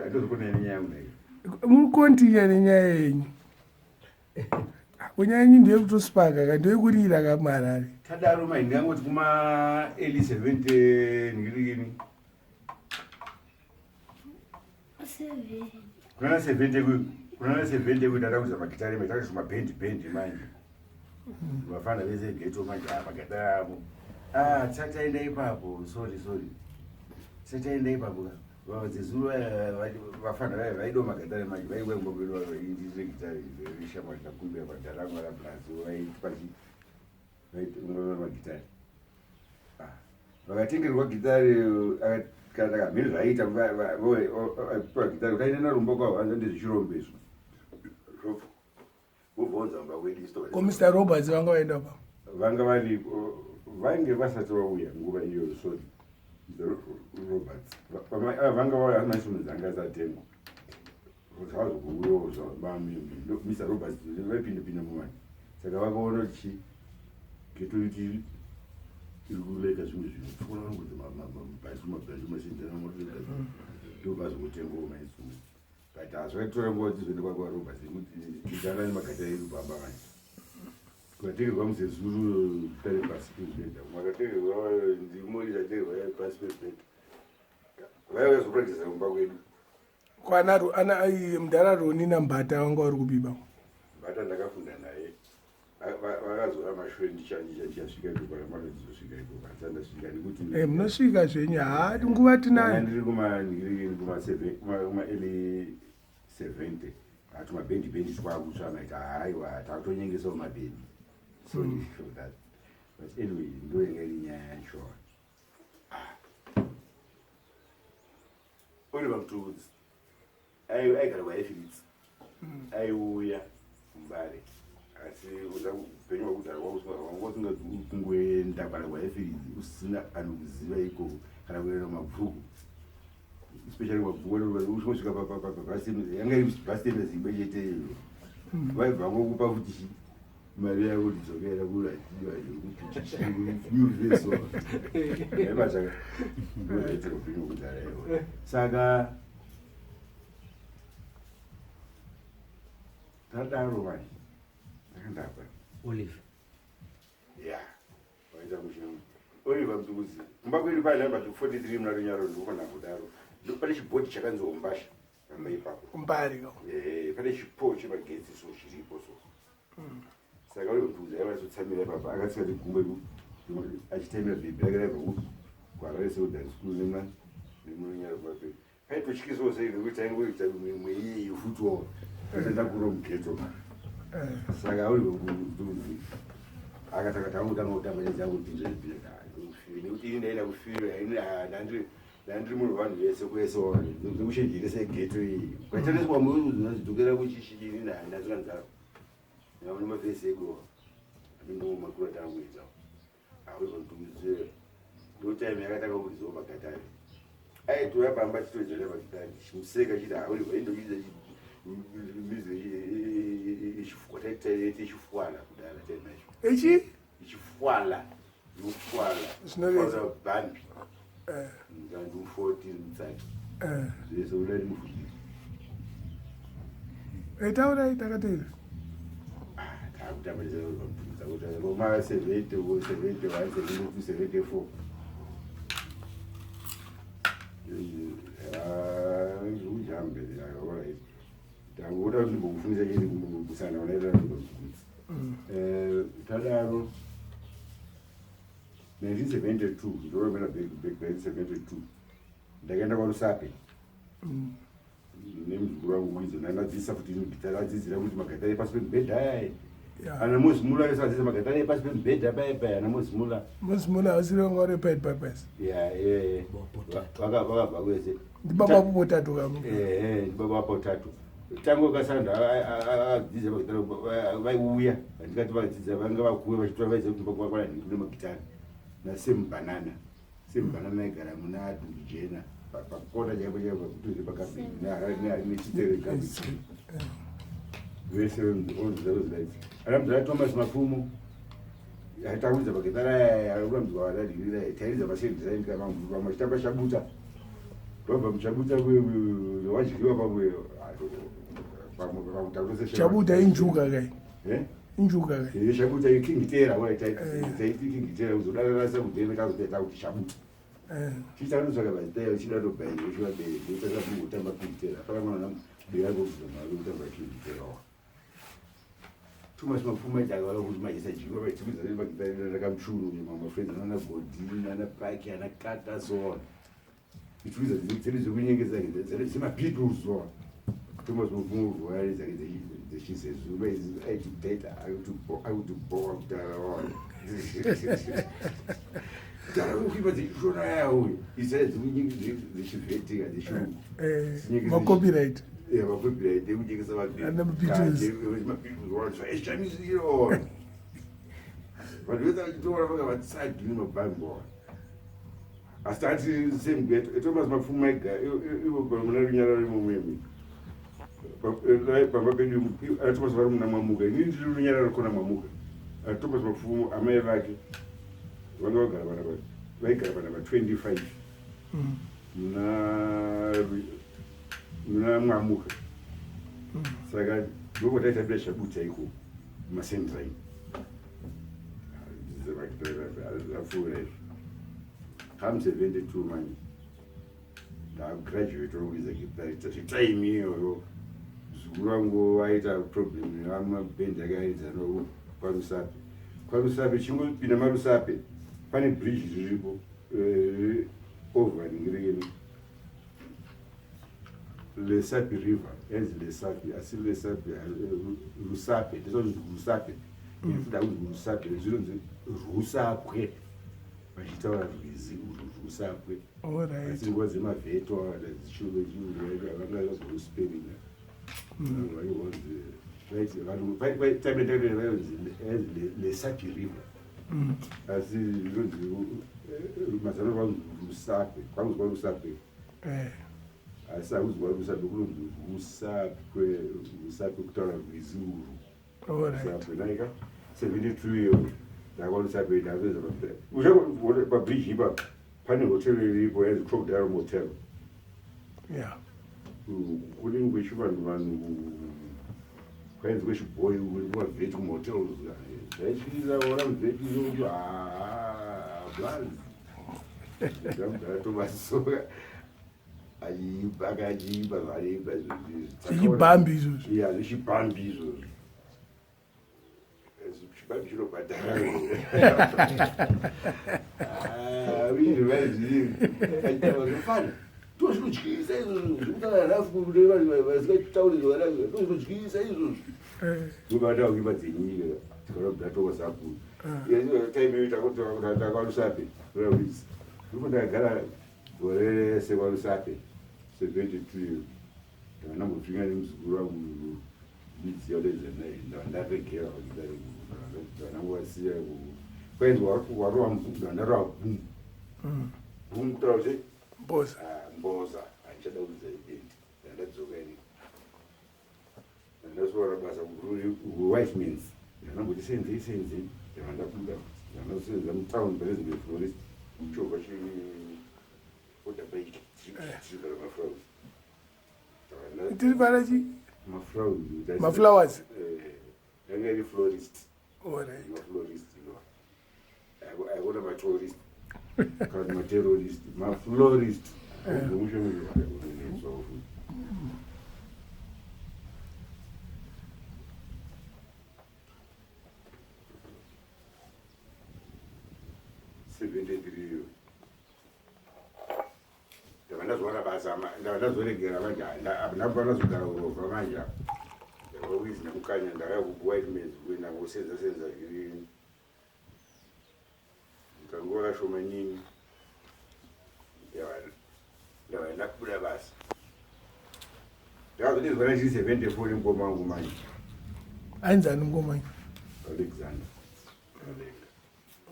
Handozokona nenyaya yangu nai. Mukontinya nenyaya yenyu. Kunyaya yenyu ndeyekutospaka ka ndeyekurira ka muHarare. Tadaro mai ndingangoti kuma early 70 ndikirikini. Kunana 70 ku kunana 70 ku ndatakuza magitare mai takaisa mabhendi bhendi manje. Vafana vese ghetto manje ah magitare avo. Ah tisataenda ipapo sorry sorry. Tisataenda ipapo ka. Vadzezuru vafana vaya vaido magitare manje vaiuya kumba kwedu vaindire gitare rishamwari ndakumbira padhara rangu rablazo vaitipa chi vaiti magitare. Ah, vakatengerwa gitare kana mhiri zvaiita vapiwa gitare kuti aine narumba kwavo hanzi ndezvechirombe izvo vobvaunza mumba kwedu ko Mr Roberts vanga vaenda pa vanga vari vainge vasati vauya nguva iyoyo sorry Mr Roberts vanga vauya mainstruments anga asatengwa zvavazokuuyawo Mr Roberts vaipindapinda muvanhu saka vakaona kuti chi geto iti iri kuleka zvimwe zvinhu pfura vanongozi mabhazi mabhazi masenjana ndobva zvokutengawo mainstruments but hazvakatora nguva kuti zvizoenda kwakwa Roberts nekuti idana nemagata edu pamba manje kukatekerwa muzezuru tare pasi pemubhedha makatekerwa ndimori tatekerwa pasi pemubhedha vaiva vazopractisa kumba kwedu Kwana ana mudhara Roni naMbata vanga vari kubiba. Mbata ndakafunda naye. Vakazora mashure ndichasvika ikoko ramanodzosvika ikoko handisati ndasvika nekuti eh, munosvika zvenyu haa nguva tinayo. Ndiri kuma kuma kuma early 70 ati mabhendi bhendi twakutsva maita haiwa takutonyengesawo mabhendi sorry for that but anyway ndo yanga iri nyaya yacho. Oliver Mtukudzi aigara kwaEfilitsi aiuya kuMbare asi upenyu hwekudhara wanga usingakungoenda kana kwaEfilitsi usina anokuziva ikoko kana kuenda kumabvuku especially kumabvuku usvika yanga iri bus stand imwe chete iyoyo vaibva vokupa futi chii mari yako tidzokera kuraitiwaikuti saka tadaro manje ndakandapa Olive ya waita kuchina Oliver Mtukudzi kumba kwedu paina number 43 muna Runyaro ndikufana kudaro pane chibhodhi chakanzi Hombasha pamba ipapo Mbari eh pane chipo chemagetsi so chiripo so saka uyo mtukudzi aiva achitsamira ipapa akatsika negumbo iku achitemera bhebhi rake raibva ku kuharare secondary school nema nemurunyaro kwape paitotyisawo sei nekuti taingoita mimwe iyeyo futiwo atenda kuro mugeto ma saka uri mtukudzi akatanga tangotanga kutamba nedzangu nekuti ini ndaida kufira ini ndandiri Ndandiri munhu vanhu vese kwese nekuchenjere segeto iyi. Ukaitariswa munhu unodzokera kuchichini ndazikanzaro. Ndaona mafesi edu. Ndo makuru atanguidza. Awuzondiudzira. Ndo time yakatanga kuridzwa pagatari. Aitouya pamba chitodzera pagatari. Chimuseka chiti hauri vaindoidza mizi ichifukwa taita ichifwala kudara time yacho. Ichi? Ichifwala. Ndikufwala. Zvinoreva bhambi. Eh. Ndandu 14 mutsaki. Eh. Zvese uda ndimufundise. Eh, taurai takateera. Ah, takutamba ndizvo Roma 70 71 72 74. Ah, ujambe alright. Tangoda kuti ndimbokufundisa chete kusana unaita ndikuzvikudza. Eh, tadaro 1972 ndoromera back back 1972 ndakaenda kwaRusape nemuzukuru wangu Widzo ndandadzidzisa futi gitare adzidzira kuti magatare epasi pemubhedha ayaya ana Mozimula vese vadzidza magatare epasi pemubhedha paya paya ana Mozimula Mozimula vasiri vanga vari paid papers ya vakabva kwese ndibaba potatu kamo ehe ndibaba potatu tango kasanda adzidza magitare vaiuya vandikati vadzidza vanga vakuwe vachitora vaiziva kumba kwakwana kune magitare nasem banana sem banana aigara muna dundujena pakona chaipo chaipo pakutuze pakabhini nechitere gabhini vese onzizarozilaiti ana mzara Thomas Mapfumo aitakuridza magitare aya arikurambirwa vadadirira tairidza masendesign vamwe vachitamba shabuta. Ndobva muchabuta wadyiwa pamwe Chabuta injuga kai. Eh? Injuga kai. Eh, chabuta ikingitera taiti ikingitera uzodararasa kudheni kazotaita kuti chabuta. Eh. Chichanotsvaka vazitaya uchida tobhairi uchivabereki uchitanga kungotamba kingitera. Hapana mwana bera kuzuza mari kutamba kingitera wa. Too much mapfuma chakala kuti manje sajikwa vachikwidza nemagitare rakamuchuru mamafriends nana Godini nana Paki ana Kata so on. Itwiza dzedu dzekunyengedza dzemabeatles so on. Thomas Mapfumo voyari dzake dzechizezu aititaita aikutibhowa kudhara wayo. Kudhara kuimba dzechishona yawo isai dzechivhetika dzechirungu. Eh, macopyright. Yeah, macopyright ekunyengesa Ana maBeatles. mabeatles vanhu vese vachitora vanga vatsagi nemabhambo asi tati same gate Thomas Mapfumo ega ivo muna runyararo imomwemi pamba pedu Thomas vari muna Mwamuka, inini ndiri runyararo kona Mwamuka. Thomas Mapfumo amai vake vanga vagara vana vaigara panamba 25 muna Mwamuka. Saka ndokwataitambira chabuta iko masendrai apfuura izvi. Come 72 manje ndagraduate rokuridza gitari time iyoyo zukuru vangu vaita problem nevamabhendi akairidza no kwaRusape. KwaRusape chingopinda maRusape pane bridge riripo over ningirikeni Lesapi River, yanzi Lesapi, asi Lesapi, Rusape ndizonzi Rusape. Irifuda kunzi Rusape, zvinonzi Rusapwe vachitaura rwizi urwu Rusapwe. Asi nguva dzemavheto vanga vazorusiperinga vainzi Lesapi River, asi zvinonzi mazano vanzi Rusape, kwanzi kwaRusape. Asi hakuzi kwaRusape, kunonzi Rusapwe, Rusape kutaura rwizi urwu. Rusape naika 72 iyo ndakwaRusape ndapedza pabridge ipapo pane hotel iripo yanzi Crocodile Motel. Kune kwechivanhu vanhu kwainzi kwechibhoyi kumavheti kumahotels zvaityisa ona muvheti kuti blanzi ndamugara tomasoka achiimba akachiimba zvaiimba. Zvichibhambi izvozvo. Ya, zvichibhambi izvozvo. Chibhambi chinobhadhara zvifana to zvinotyisa izvozvo zvekutaura rafu vanhu vasingatauri zvakanaka to zvinotyisa izvozvo. Ndobata kuimba dzenyika tikaona kudatovasapu time takwaRusape ndipo ndakagara gore rese kwaRusape 72. Ndakandambopinga nemuzukuru wangu midziyo ndaregera ndanguvasiya kwainzi warova ndarova bum bum kutaura kuti Mboza. Mboza handichada kuridza ibendi. Ndandadzoka ini ndandasora basa Whitemans ndandamboti senzei senzei ndava ndabuda ndandasenza mutown president florist chovha chioda bike tiripara maflowers. Tiri para chi? Maflowers. Maflowers. Yanga iri florist. Maflorist aikona matourist kana materrorist, maflorist. So 73 ndava ndazowana basa, ndava ndazoregera manje ndabva ndazogara urovha manje ndavawizi nemukanya ndauya kuWhite kuenda ngosenza senza zviri kanguva kashoma nini ndava ndakubuda basa ndakazodizwa nachiri 74 nemukoma wangu manje. Ainzani mukoma? Alexander.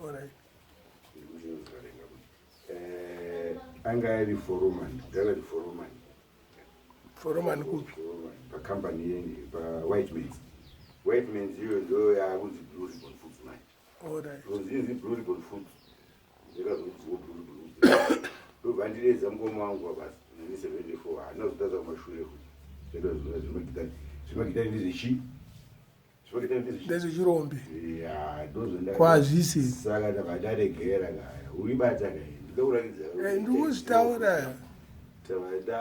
Alright. Anga ari foreman, ndakati foreman. Foreman kupi? Pakambani paWhitemans. Whitemans iyo ndo yakunzi Blue Ribbon Foods manje. Inzi Blue Ribbon Foods, ndakazonziwo Blue Ribbon Foods. Ndobva ndireza mukoma wangu wabasa. 1974 handina kuzotaza kumashure futi. Zvemagitari zvemagitari ndezvechi zvemagitari ndezvechi Ndezvechirombe. Ya, ndozvonda. Kwazvisi. Saka ndabva ndaregera kaya. Uribata kaya. Ndikuratidza. Eh, ndikuzvitaura. Tavada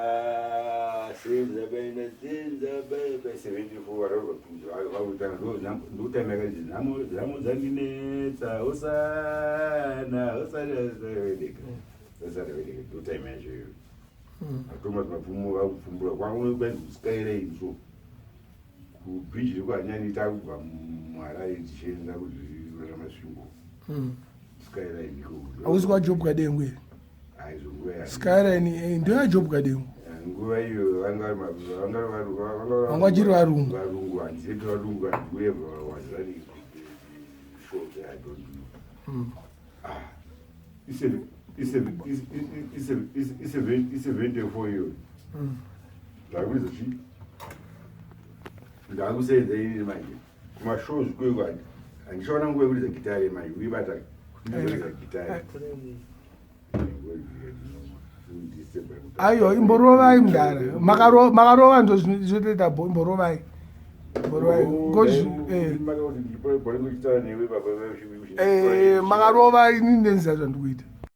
baina senza baba 74 varova vakutanga ndokutanga yakanzi nhamo nhamo dzandinetsa hosana hosana hosana hosana ndotime yacho iyoyo. Thomas Mapfumo vakupfumbura kwangu kwanzi kuSkyline so kubridge rekuHanyani takubva muHarare tichienda kuzvirora Masvingo. Skyline ikoko. Hausi kwaJob Kadengu here? Haizvo nguva ya Skyline ndoya Job Kadengu. Nguva iyo vanga vanga vanga Vanga vachiri varungu. Varungu, handiseti varungu, whoever was running the show there, I don't know. Ah, i-74 iyo ndakuridza chi ndakusenza inini manje kumashows kweko handichaona nguva yekuridza gitari manje uibata kuridza gitari. Aiwa, imborovai mudara. Makarova ndozvinotoita bo, imborovai. Imborovai. Ngozi makarova, inini ndenziza zvandikuita.